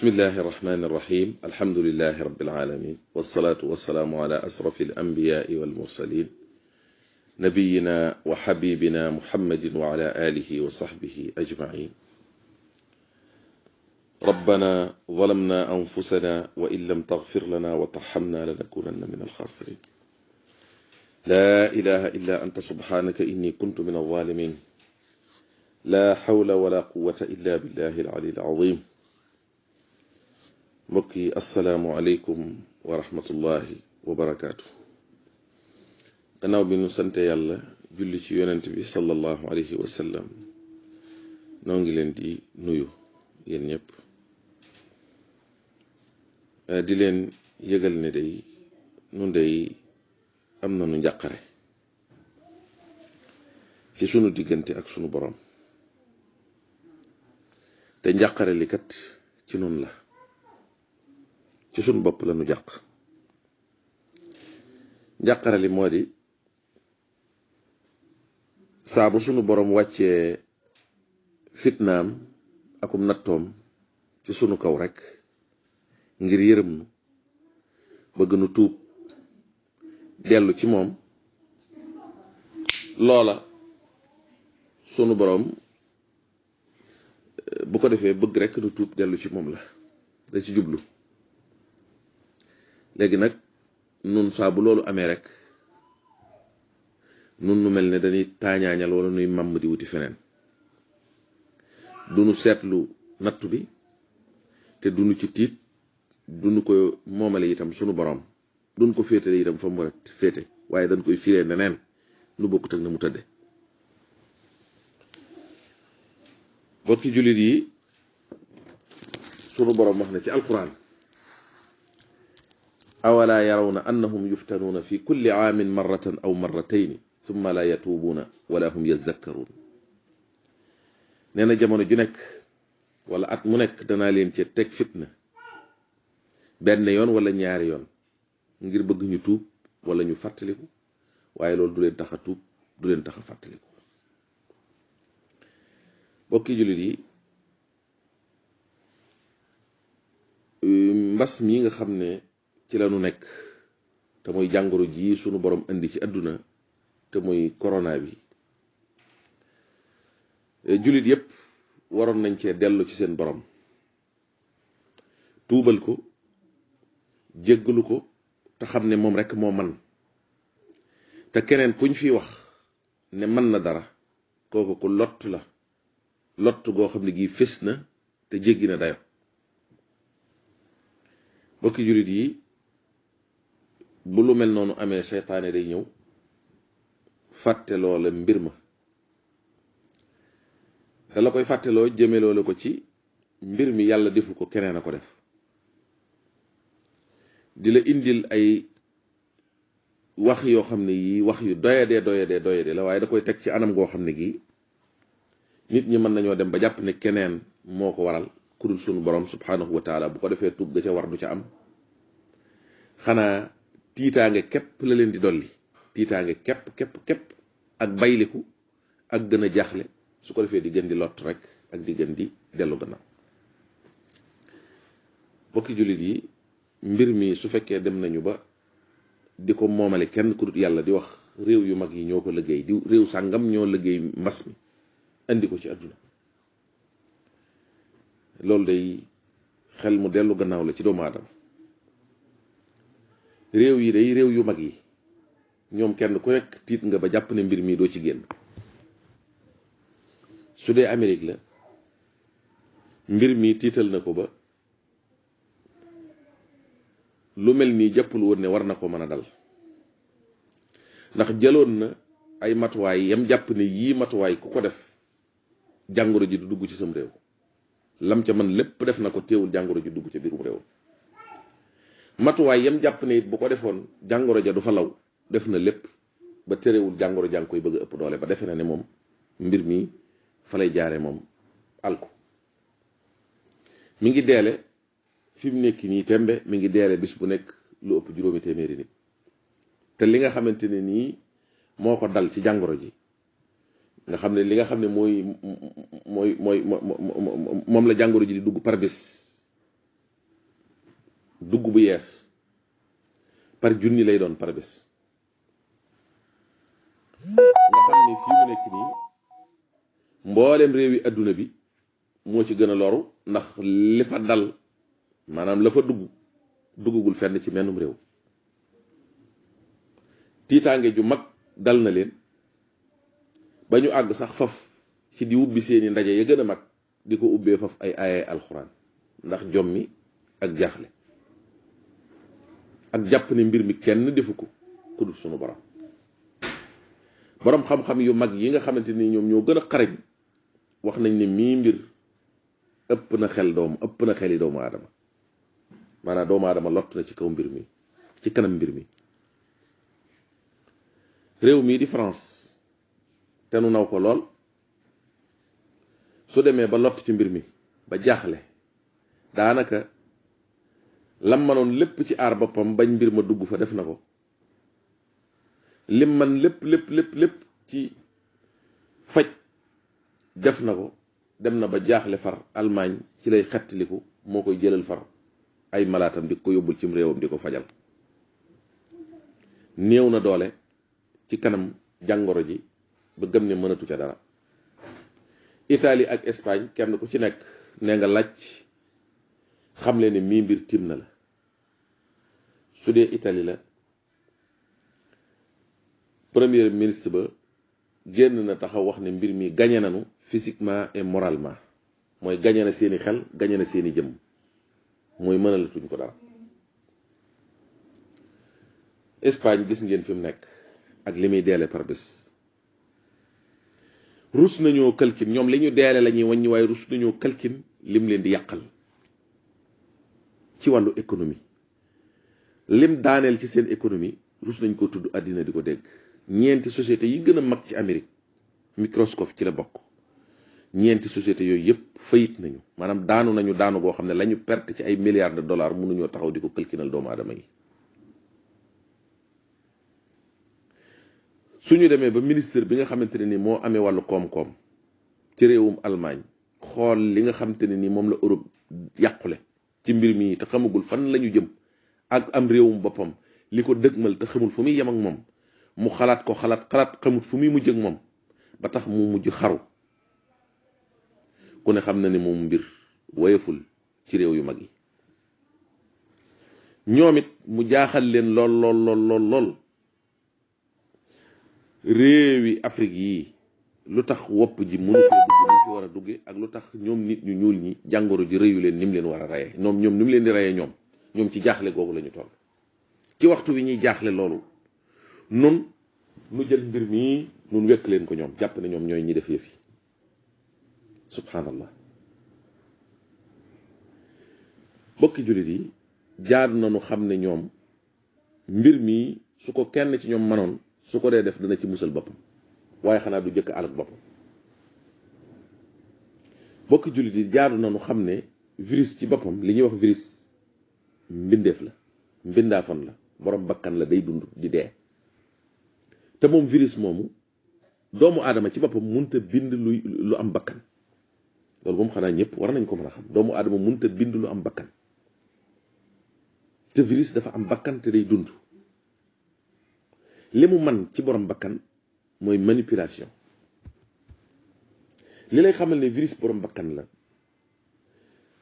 بسم الله الرحمن الرحيم الحمد لله رب العالمين والصلاة والسلام على أشرف الأنبياء والمرسلين نبينا وحبيبنا محمد وعلى آله وصحبه أجمعين. ربنا ظلمنا أنفسنا وإن لم تغفر لنا وترحمنا لنكونن من الخاسرين. لا إله إلا أنت سبحانك إني كنت من الظالمين. لا حول ولا قوة إلا بالله العلي العظيم. mbokki asalaamualeykum wa rahmatullahi wa barakaatu. gannaaw bi nu sante yàlla julli ci yonent bi sallallahu alayhi wa sallam noo ngi leen di nuyu yéen ñëpp di leen yëgal ne day nun day am na nu njàqare ci sunu diggante ak sunu borom te njàqare li kat ci nun la, ci sunu bopp la nu jàq. njàqare li moo di saa bu sunu borom wàccee fitnaam akum nattoom ci sunu kaw rek ngir yërëm nu bëgg nu tuub dellu ci moom, loola sunu borom bu ko defee bëgg rek nu tuub dellu ci moom la da ci jublu. léegi nag nun saa bu loolu amee rek nun nu mel ne dañuy taañaañal wala nuy màmm di wuti feneen, du nu seetlu nattu bi te du nu ci tiit, du nu ko moomale itam sunu borom, du nu ko féetale itam fa mu war a féete, waaye dañ koy firee neneen nu bokkut ak na mu tëdde. bokki jullit yi, sunu borom wax na ci alquran: awala yarawna annahum yuftanuuna fi kulli aamin marratan aw marratayni thumma la yatuubuuna wala hum yazakkaruun. nee na jamono ju nekk wala at mu nekk danaa leen ci teg fitna benn yoon wala ñaari yoon ngir bëgg ñu tuub wala ñu fàttaliku, waaye loolu du leen tax a tuub, du leen tax a fàttaliku. bokki jullit yi, mbas mii nga xam ne ci la nu nekk te mooy jàngoro ji sunu borom indi ci àdduna te mooy corona bi, jullit yépp waroon nañ cee dellu ci seen borom, tuubal ko, jéggalu ko, te xam ne moom rekk moo man. te keneen kuñ fi wax ne mën na dara kooku ku lott la, lott goo xam ne gii fés na te jéggi na dayo. bokki jullit yi, bu lu mel noonu amee seytaane day ñëw fàtte loola mbir ma, te la koy fàtteloo jëme loola ko ci mbir mi yàlla defu ko, keneen a ko def, di la indil ay wax yoo xam ne yii wax yu doyadee la, waaye da koy teg ci anam goo xam ne gii nit ñi mën nañoo dem ba jàpp ne keneen moo ko waral ku dul sunu borom subhanahu wa taala. bu ko defee tuub ga ca war du ca am, xanaa tiitaange képp la leen di dolli, tiitaange képp ak bayliku ak gën a jaaxle, su ko defee di gën di lott rek ak di gën di dellu gannaaw. bokki jullit yi, mbir mi su fekkee dem nañu ba di ko moomale kenn ku dul yàlla, di wax réew yu mag yi ñoo ko liggéey, di réew sàngam ñoo liggéey mbas mi indi ko ci àdduna, loolu day xel mu dellu gannaaw la ci doomu aadama. réew yi day réew yu mag yi ñoom kenn ku nekk tiit nga ba jàpp ne mbir mi doo ci génn. su dee Amérique la, mbir mi tiital na ko ba lu mel nii jàppul woon ne war na ko mën a dal, ndax jëloon na ay matuwaay yam jàpp ne yii matuwaay ku ko def jàngoro ji du dugg ci sam réew. lam ca man lépp def na ko, teewul jàngoro ji dugg ca biirum réew. matuwaay yam jàpp ne it bu ko defoon jàngoro ja du fa law, def na lépp ba terewul jàngoro jàng koy bëgg a ëpp doole, ba defe na ne moom mbir mi fa lay jaare moom alko. mi ngi deele fi mu nekk nii tembe, mi ngi deele bis bu nekk lu ëpp 800 nit. te li nga xamante ne nii moo ko dal ci jàngoro ji, nga xam ne li nga xam ne mooy moom la jàngoro ji di dugg par bés dugg bu yees par junni lay doon par bés nga xam ne fii mu nekk nii mboolem réew yi adduna bi moo ci gën a loru ndax li fa dal maanaam la fa duggagul fenn ci mennum réew tiitaange ju mag dal na leen ba ñu àgg sax faf ci di ubbi seeni ndaje ya gën a mag di ko ubbee faf ay aayay alxuraan ndax jommi ak jaaxle ak jàpp ne mbir mi kenn defu ko ku dul sunu borom xam-xam yu mag yi nga xamante ni ñoom ñoo gën a xarañ wax nañ ne mii mbir ëpp na xeli doomu aadama maanaam doomu aadama lott na ci kaw mbir mi ci kanam mbir mi réew mii di France te nu naw ko lool su demee ba lott ci mbir mi ba jaaxle daanaka lam manoon lépp ci aar boppam bañ mbir ma dugg fa def na ko lim man lépp ci faj def na ko dem na ba jaaxle far Allemagne ci lay xettaliku moo koy jëlal far ay malaatam di ko yóbbul cim réewam di ko fajal néew na doole ci kanam jàngoro ji ba gëm ne mënatu ca dara Italie ak Espagne kenn ku ci nekk nee nga laaj xam leen ne mii mbir tim na la su dee Italie la premier ministre ba génn na taxaw wax ne mbir mi gañe nañu physiquement et moralement mooy gañe na seeni xel gañe na seeni jëmm mooy mënalatuñ ko dara Espagne gis ngeen fi mu nekk ak li muy deele par bés rus nañoo kalkin ñoom li ñu deele la ñuy wàññi waaye rus nañoo kalkin lim leen di yàqal ci wàllu économie lim daaneel ci seen économie rus nañ ko tudd àddina di ko dégg ñeenti société yi gën a mag ci Amérique Microsoft ci la bokk ñeenti société yooyu yëpp fayit nañu maanaam daanu nañu daanu goo xam ne la ñu perte ci ay milliards de dollars mënuñoo taxaw di ko kalkinal doomu aadama yi suñu demee ba ministre bi nga xamante ne ni moo amee wàllu koom-koom ci réewum Allemagne xool li nga xamante ne ni moom la Europe yàqule ci mbir mi te xamagul fan la ñu jëm ak am réewum boppam li ko dëgmal te xamul fu muy yem ak moom mu xalaat xamut fu muy mujj ak moom ba tax mu mujj xaru ku ne xam na ne moom mbir woyeful ci réew yu mag yi ñoom it mu jaaxal leen lool réewi Afrique yi lu tax wopp ji mënu fee dugg ni fi war a dugge ak lu tax ñoom nit ñu ñuul ñi jàngoro ji rëyu leen ni mu leen war a reyee ñoom ni mu leen di reyee ñoom ci jaaxle googu la ñu toll ci waxtu wi ñuy jaaxle loolu nun nu jël mbir mii nun wekk leen ko ñoom jàpp ne ñoom ñooy ñi def yëf yi subhanallah bokki jullit yi jaadu nañu xam ne ñoom mbir mii su ko kenn ci ñoom manoon su ko dee def dana ci musal boppam waaye xanaa du jëkk alak boppam bokki jullit yi jaadu nañu xam ne virus ci boppam li ñuy wax virus mbindeef la mbindaafan la borom bakkan la day dund di dee te moom virus moomu doomu aadama ci boppam munta bind lu am bakkan loolu moom xanaa ñëpp war nañ ko mën a xam doomu aadama munta bind lu am bakkan te virus dafa am bakkan te day dund li mu man ci borom bakkan mooy manipulation li lay xamal ne virus borom bakkan la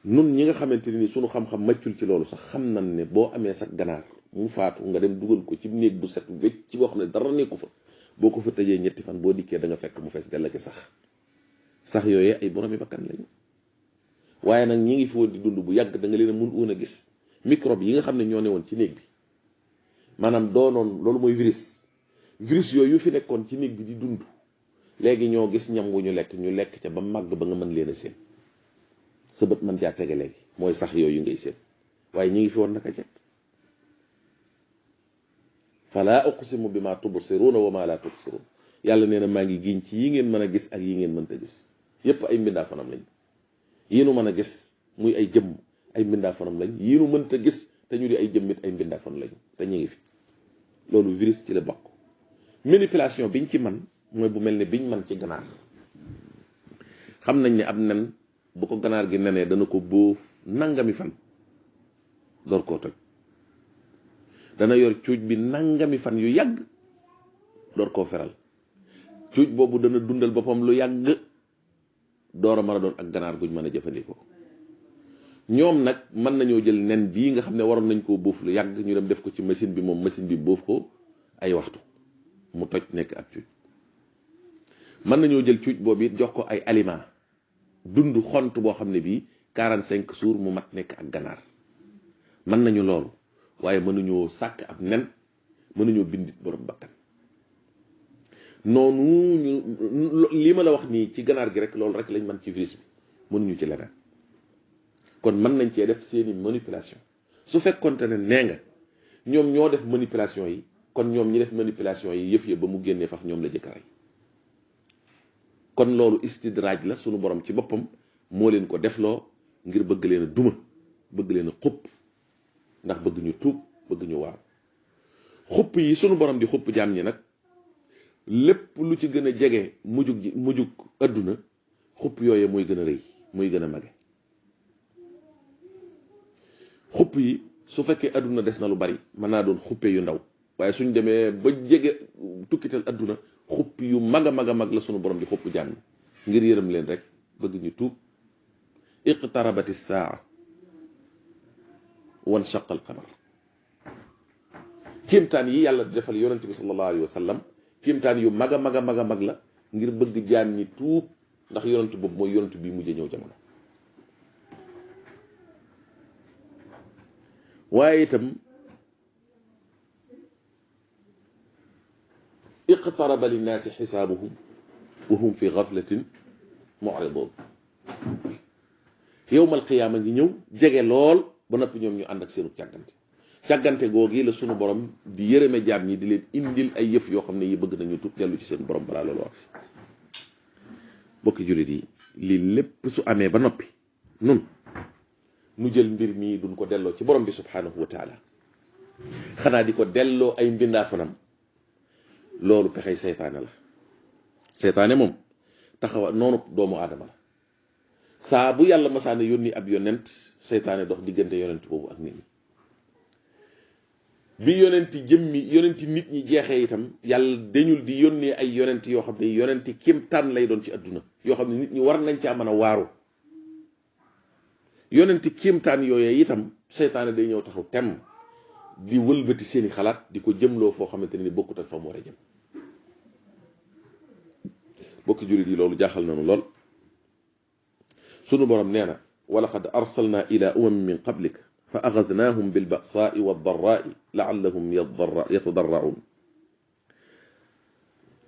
nun ñi nga xamante ni sunu xam-xam màccul ci loolu sax xam nañ ne boo amee sax ganaar mu faatu nga dem dugal ko ci néeg bu set wecc ci boo xam ne dara nekku fa boo ko fa tëjee ñetti fan boo dikkee da nga fekk mu fees della ci sax yooyee ay boromi bakkan lañu waaye nag ñi ngi fi woon di dund bu yàgg da nga leen a mun woon a gis microbe yi nga xam ne ñoo ne woon ci néeg bi maanaam doonoon loolu mooy virus yooyu yu fi nekkoon ci néeg bi di dund léegi ñoo gis ñam wu ñu lekk ca ba màgg ba nga mën leen a seen sa bët mën caa tege léegi mooy sax yooyu ngay seen waaye ñi ngi fi woon naka jekk fala uqsimu bima tubsiruna wa ma la tubsirun yàlla nee na maa ngi giñ ci yi ngeen mën a gis ak yi ngeen mënta gis yépp ay mbindaa fanam lañ yi nu mën a gis muy ay jëmm ay mbindaa fanam lañ yi nu mënta gis te ñu di ay jëmmit ay mbindaa fan lañ te ñu ngi fi loolu virus ci la bokk manipulation biñ ci man mooy bu mel ne biñ man ci ganaar xam nañ ne ab nen bu ko ganaar gi nenee dana ko bóof nangami fan door koo toj dana yor cuuj bi nangami fan yu yàgg door koo feral cuuj boobu dana dundal boppam lu yàgg door a mën a doon ak ganaar guñ mën a jëfandikoo. ñoom nag mën nañoo jël nen bii nga xam ne waroon nañ koo bóof lu yàgg ñu dem def ko ci machine bi, moom machine bi bóof ko ay waxtu mu toj nekk ab cuuj. mën nañoo jël cuuj boobu it jox ko ay aliment dund xont boo xam ne bii 45 jours mu mat nekk ak ganaar. mën nañu loolu waaye mënuñoo sàkk ab nen, mënuñoo bindit borom bakkan. noonu ñu lii ma la wax nii ci ganaar gi rek loolu rek lañ mën ci virus bi, mënuñu ci leneen. kon mën nañ cee def seeni manipulation. su fekkonte ne nee nga ñoom ñoo def manipulation yi, kon ñoom ñi def manipulation yi yëf ya ba mu génnee fax ñoom la jëkk rey. kon loolu istidraaj la, sunu borom ci boppam moo leen ko defloo ngir bëgg leen a duma, bëgg leen a xupp, ndax bëgg ñu tuub, bëgg ñu waaw. xupp yi sunu borom di xupp jaam ñi nag lépp lu ci gën a jege mujjug adduna, xupp yooye mooy gën a rëy, mooy gën a mage. xupp yi su fekkee adduna des na lu bari mën naa doon xuppe yu ndaw, waaye suñ demee ba jege tukkital adduna, xupp yu mag a mag a mag la sunu borom di xupp jaam ñi ngir yërëm leen rek, bëgg ñu tuub. iqtarabati saa wan shaqa al qamar. kéemtaan yi yàlla di defal yonent bi sallallahu alayhi wa sallam, kéemtaan yu mag a mag a mag a mag la ngir bëgg jaam ñi tuub, ndax yonent boobu mooy yonent bi mujj ñëw jamono. waaye itam iqtaraba linnaasi xisaabuhum wa hum fi gaflatin mu'ridun. yowmal qiyaama ngi ñëw jege lool ba noppi ñoom ñu ànd ak seenu càggante googi la sunu borom di yërëme jaam ñi, di leen indil ay yëf yoo xam ne yi bëgg nañu tuub dellu ci seen borom balaa loolu wax si. bokki jullit yi, lii lépp su amee ba noppi nun nu jël mbir mii duñ ko delloo ci borom bi subhanahu wa taala, xanaa di ko delloo ay mbindaafanam. loolu pexey seytaane la. seytaane moom taxawa noonu doomu aadama la. saa bu yàlla masaane yónni ab yonent, seytaane dox diggante yonent boobu ak nit ñi. bi yonenti nit ñi jeexee itam, yàlla dañul di yónnee ay yonent yoo xam ne yonenti kéemtaan lay doon ci adduna, yoo xam ne nit ñi war nañ caa mën a waaru. yonenti kéemtaan yooyee itam seytaane day ñëw taxaw temm di wëlbati seeni xalaat di ko jëmloo foo xamante ne ni bokkut ak fa mu war a jëm. bokki jullit yi, loolu jaaxal nañu lool. sunu borom nee na wa laqad arsalna ila umamin min qablik fa axadnaahum bilbasaai waddarraai laallahum yatadarraun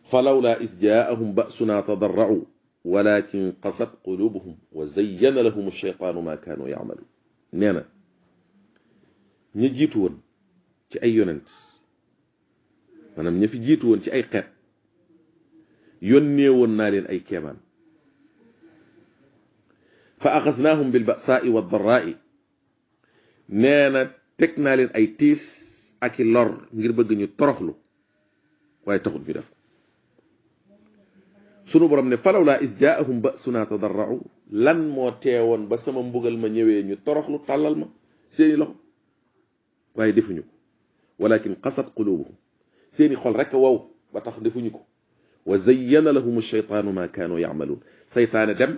falawla id jaahum basuna tadarrau walakin qasat qulubuhum wa zayyana lahum alcheytaanu ma kaanu yacmaluun. nee na ña jiitu woon ci ay yonent, maanaam ña fi jiitu woon ci ay xeet, yónnee woon naa leen ay keemaan. fa axasnaahum bilbasaai waddarraai, nee na teg naa leen ay tiis ak i lor ngir bëgg ñu toroxlu, waaye taxut ñu def. sunu borom ne falawlaa is jaahum basuna tadarrau, lan moo teewoon ba sama mbugal ma ñëwee ñu toroxlu tàllal ma seeni loxo, waaye defuñu ko. walakin qasat qulubuhum, seeni xol rek wow ba tax defuñu ko. wa zayyana lahum alcheytaanu ma kaanu yacmaluun, saytaane dem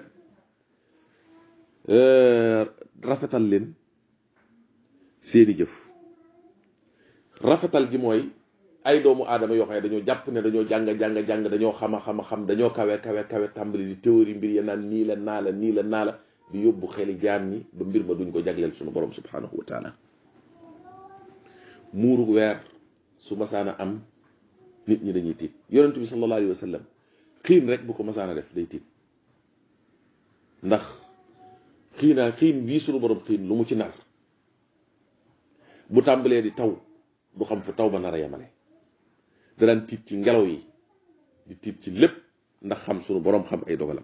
rafetal leen seeni jëf. rafetal gi mooy ay doomu aadama yoo xam ne dañoo jàpp ne dañoo jàng dañoo xam dañoo kawe tàmbali di théorie mbir ya naan nii la naa la di yóbbu xeli jaam ñi ba mbir ma duñ ko jagleel sunu borom subhanahu wa taala. muuru weer su masaana am nit ñi dañuy tiit. yonent bi sallallahu alayhi wa sallam xiin rek bu ko masaana def day tiit, ndax xiin bii sunu borom xiin lu mu ci nar bu tàmbalee di taw du xam fu taw ba nar a yemale. danaan tiit ci ngelaw yi, di tiit ci lépp, ndax xam sunu borom xam ay dogalam.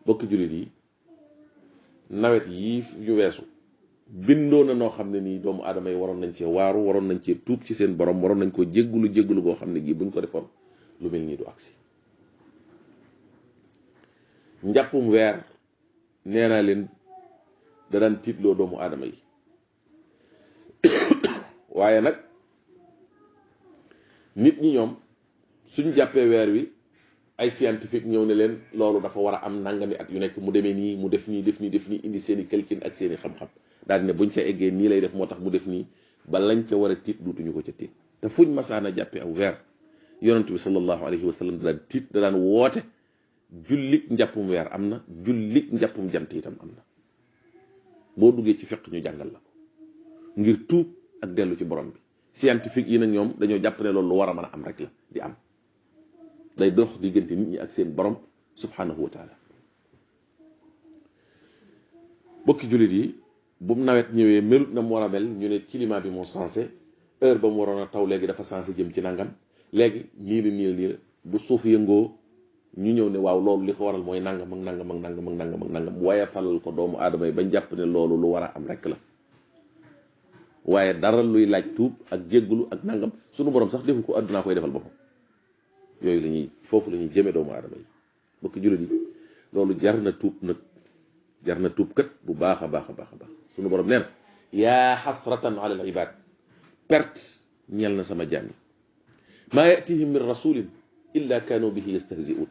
bokk jullit yi, nawet yii ñu weesu bindoo na noo xam ne nii doomu aadama yi waroon nañ cee waaru, waroon nañ cee tuub ci seen borom, waroon nañ ko jéggulu boo xam ne gii buñ ko defoon lu mel nii du agsi. njàppum weer nee naa leen da daan tiitloo doomu aadama yi waaye nag nit ñi ñoom suñ jàppee weer wi ay scientifique ñëw ne leen loolu dafa war a am nangami at yu nekk mu demee nii mu def nii def nii def nii indi seeni calcul ak seeni xam-xam daal ne buñ ca eggee nii lay def moo tax mu def nii ba lañ ca war a tiit duutuñu ko ca tiit te fuñ masaana jàppee aw weer yonent bi sallallahu alayhi wa sallam da daan tiit da daan woote jullik njàppum weer am na jullik njàppum jant itam am na boo duggee ci fiq ñu jàngal la ko ngir tuub ak dellu ci borom bi scientifique yi nag ñoom dañoo jàpp ne loolu lu war a mën a am rek la di am day dox diggante nit ñi ak seen borom subhanahu wa taala bokki jullit yi bu nawet ñëwee melut na mu war a mel ñu ne climat bi moo sensé heure ba mu waroon a taw léegi dafa sensé jëm ci nangam léegi nii la bu suuf yëngoo ñu ñëw ne waaw loolu li ko waral mooy nangam ak nangam ak nangam ak nangam ak nangam waaye falal ko doomu aadama yi bañ jàpp ne loolu lu war a am rek la waaye dara luy laaj tuub ak jéggulu ak nangam sunu borom sax defu ko àddunaa koy defal boppam yooyu la ñuy foofu la ñuy jëmee doomu aadama yi bokki jullit yi loolu jar na tuub nag jar na tuub kat bu baax a baax a baax a baax sunu borom nee na yaa xasratan ala al ibad perte ñel na sama jaam yi maa yatihim min rasulin illa kaanu bihi yastahzi'un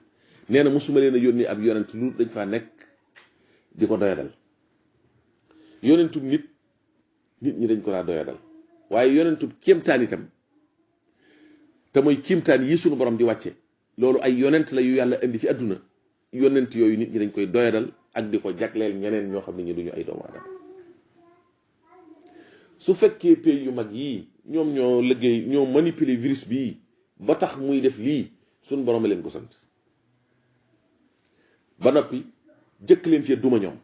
nee na musuma leen a yónni ab yonent lu dañ faa nekk di ko doyadal yonentub nit ñi dañ ko daa doyadal waaye yonentub kéemtaan itam te mooy kiimtaan yi sunu borom di wàcce loolu ay yonent la yu yàlla indi ci àdduna yonent yooyu nit ñi dañ koy doyadal ak di ko jagleel ñeneen ñoo xam ne ñi duñu ay doomu aadama su fekkee pays yu mag yii ñoom ñoo liggéey ñoo manipuler virus bii ba tax muy def lii sunu borom a leen ko sant ba noppi jëkk leen ci duma ñoom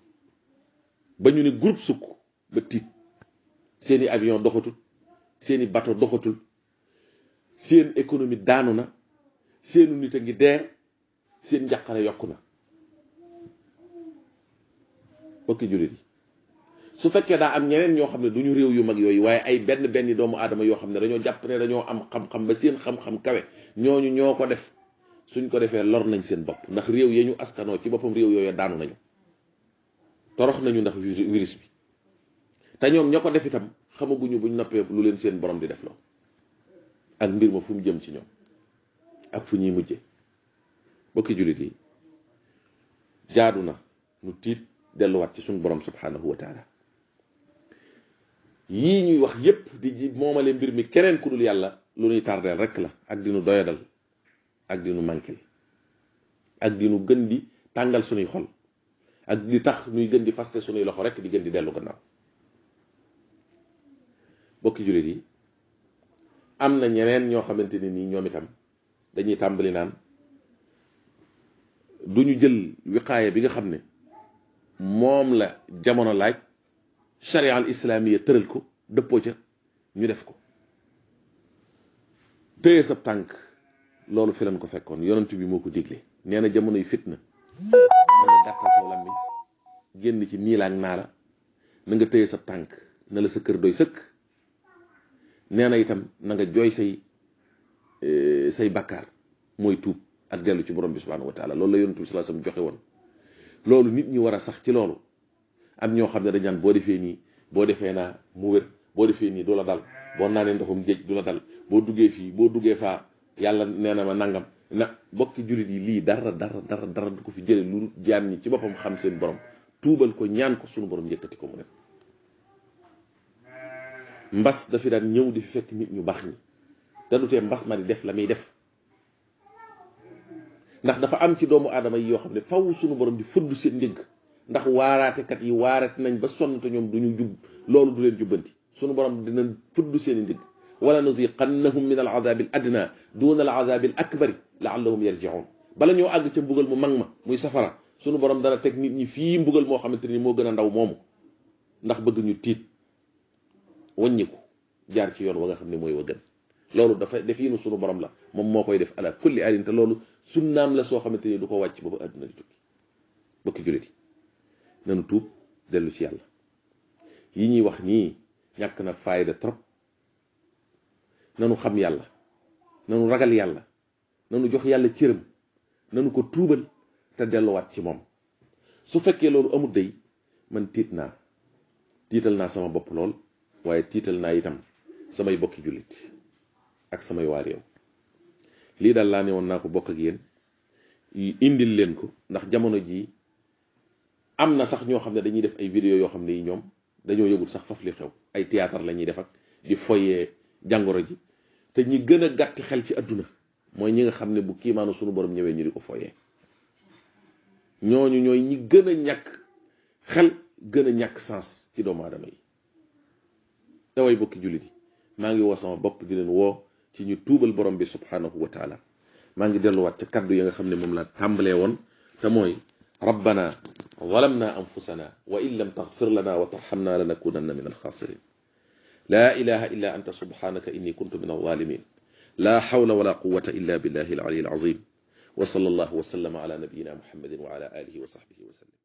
ba ñu ne groupe sukk ba tiit seeni avion doxatul seeni bateau doxatul seen économie daanu na seenu nit a ngi dee seen njàqare yokku na bokki jullit yi su fekkee daa am ñeneen ñoo xam ne duñu réew yu mag yooyu waaye ay benn doomu aadama yoo xam ne dañoo jàpp ne dañoo am xam-xam ba seen xam-xam kawe ñooñu ñoo ko def suñ ko defee lor nañ seen bopp ndax réew ya ñu askanoo ci boppam réew yooyu daanu nañu torox nañu ndax virus bi te ñoom ña ko def itam xamaguñu buñ noppee lu leen seen borom di def loo ak mbir ma fu mu jëm ci ñoom ak fu ñuy mujje bokki jullit yi jaadu na nu tiit delluwaat ci suñu borom subhanahu wa taala yii ñuy wax yépp di ji moomale mbir mi keneen ku dul yàlla lu ñuy tardeel rek la ak dinu doyadal ak dinu manqué ak dinu gën di tàngal suñuy xol ak di tax ñuy gën di faste suñuy loxo rek di gën di dellu gannaaw bokki jullit yi am na ñeneen ñoo xamante ne nii ñoom itam dañuy tàmbali naan duñu jël wiqaaya bi nga xam ne moom la jamono laaj charia al islamiya tëral ko dëppoo ca ñu def ko téye sa tànk loolu fi lañ ko fekkoon yonent bi moo ko digle nee na jamonoy fitna na nga gàttal saw làmmiñ génn ci nii la ak naa la na nga téye sa tànk na la sa kër doy sëkk nee na itam na nga jooy say bakkaar mooy tuub ak dellu ci borom bi subhanahu wa taala loolu la yonent bi sallallahu alayhi wasallam joxe woon loolu nit ñi war a sax ci loolu am ñoo xam ne dañ naan boo defee nii boo defee naa mu wér boo defee nii du la dal boo naanee ndoxum géej du la dal boo duggee fii boo duggee faa yàlla nee na ma nangam na bokki jullit yi lii dara du ko fi jële lu jaam ñi ci boppam xam seen borom tuubal ko ñaan ko sunu borom yëkkati ko mu def mbas dafi daan ñëw di fi fekk nit ñu baax ñi te du tee mbas ma di def la muy def ndax dafa am ci doomu aadama yi yoo xam ne faw sunu borom di fëdd seen njëgg ndax waaraatekat yi waarate nañ ba sonn te ñoom duñu jub loolu du leen jubbanti sunu borom dina fëdd seen njëgg wala nuziqannahum min al azabi al adna duna al azabi al akbari laallahum yarji'un bala ñoo àgg ca mbugal mu mag ma muy safara sunu borom dana teg nit ñi fii mbugal moo xamante ni moo gën a ndaw moomu ndax bëgg ñu tiit wàññiku jaar ci yoon wa nga xam ne mooy wa gën loolu dafa defiinu sunu borom la moom moo koy def ala kulli alin te loolu sunnaam la soo xamante ni du ko wàcc ba ba àdduna di tukki bokki jullit yi nanu tuub dellu ci yàlla yi ñuy wax nii ñàkk na fayda trop nanu xam yàlla nanu ragal yàlla nanu jox yàlla cëram nanu ko tuubal te delluwaat ci moom su fekkee loolu amul day man tiit naa tiital naa sama bopp lool waaye tiital naa itam samay bokki jullit ak samay waa réew lii daal laa ne woon naa ko bokk ak yéen indil leen ko ndax jamono jii am na sax ñoo xam ne dañuy def ay vidéo yoo xam ne yi ñoom dañoo yëgul sax faf li xew ay théâtre la ñuy def ak di foyee jàngoro ji te ñi gën a gàtt xel ci àdduna mooy ñi nga xam ne bu kiimaanu sunu borom ñëwee ñu di ko foyee ñooñu ñooy ñi gën a ñàkk xel gën a ñàkk sens ci doomu aadama yi te way bokki jullit yi maa ngi woo sama bopp di leen woo ci ñu tuubal borom bi subhanahu wa taala maa ngi delluwaat ca kaddu ya nga xam ne moom laa tàmbalee woon te mooy rabbana zalamna anfusana wa in lam taghfir lana wa tarhamna lanakunanna min alkhasirin la ilaha illa anta subhanaka inni kuntu min alzalimin la hawla wala quwwata illa billahi al-ali al-azim wa sallallahu wa sallama ala nabiyyina muhammadin wa ala alihi wa sahbihi wa sallam